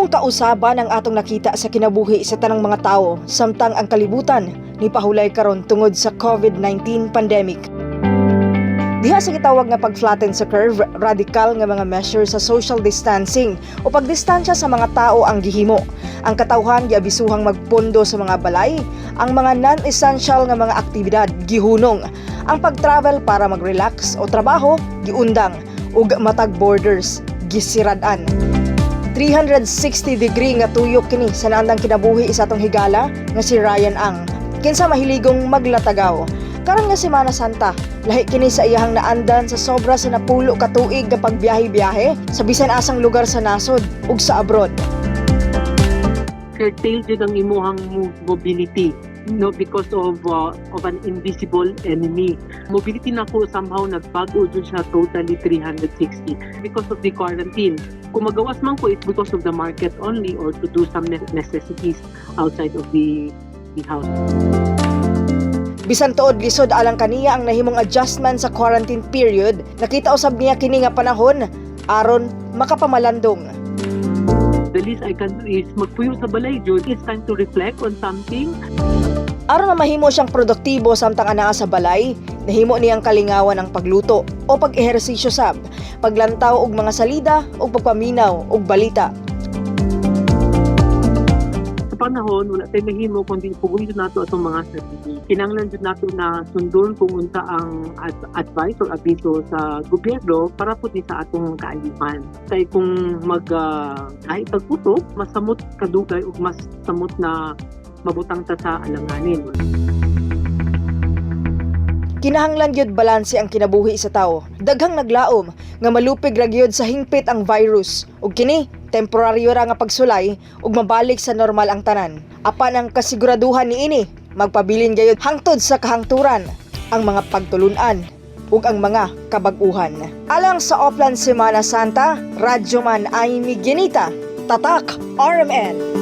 Bag-ong kausaban ang atong nakita sa kinabuhi sa tanang mga tao samtang ang kalibutan ni pahulay karon tungod sa COVID-19 pandemic. Diha sa gitawag nga pag-flatten sa curve, radikal nga mga measure sa social distancing o pagdistansya sa mga tao ang gihimo. Ang katawhan giabisuhang magpondo sa mga balay, ang mga non-essential nga mga aktibidad gihunong, ang pag-travel para mag-relax o trabaho giundang ug matag borders gisirad-an. 360 degree nga tuyok kini sa naandang kinabuhi sa atong higala nga si Ryan Ang. Kinsa mahiligong maglatagaw. Karon nga Semana Santa, lahi kini sa iyahang naandan sa sobra sa 10 ka tuig nga pagbiyahe-biyahe sa bisan asang lugar sa nasod ug sa abroad. Curtailed jud ang imuhang mobility, no, because of an invisible enemy. Mobility nako somehow nagbago jud siya totally 360 because of the quarantine. Kung magawas man ko, it's because of the market only or to do some necessities outside of the house. Bisan tuod lisod alang kaniya ang nahimong adjustment sa quarantine period, nakita usab niya kini nga panahon aron makapamalandong. The least I can do is magpuyo sa balay jud. It's time to reflect on something. Aron na mahimo siyang produktibo samtang anaa sa balay, nahimo niyang kalingawan ang pagluto o pag-ehersisyo sab, paglantaw og mga salida ug pagpaminaw og balita. Sa panahon, wala tay mahimo kundi ipuguy jud nato atong mga sarili. Kinahanglan jud nato na sundon kung unsa ang advice or abiso sa gobyerno para pud ni sa atong kaayuhan. Kay kung mag kahit pagputok, mas samot kadugay ug mas samot na mabutang ta sa alanganin. Kinahanglan gyud balanse ang kinabuhi sa tawo. Daghang naglaom nga malupig ra gyud sa hingpit ang virus ug kini temporaryo ra nga pagsulay ug mabalik sa normal ang tanan. Apan ang kasiguraduhan niini, magpabilin gayud hangtod sa kahangturan ang mga pagtulunan ug ang mga kabag-uhan. Alang sa Oplan Semana Santa, Radyoman Amy Ginita, Tatak RMN.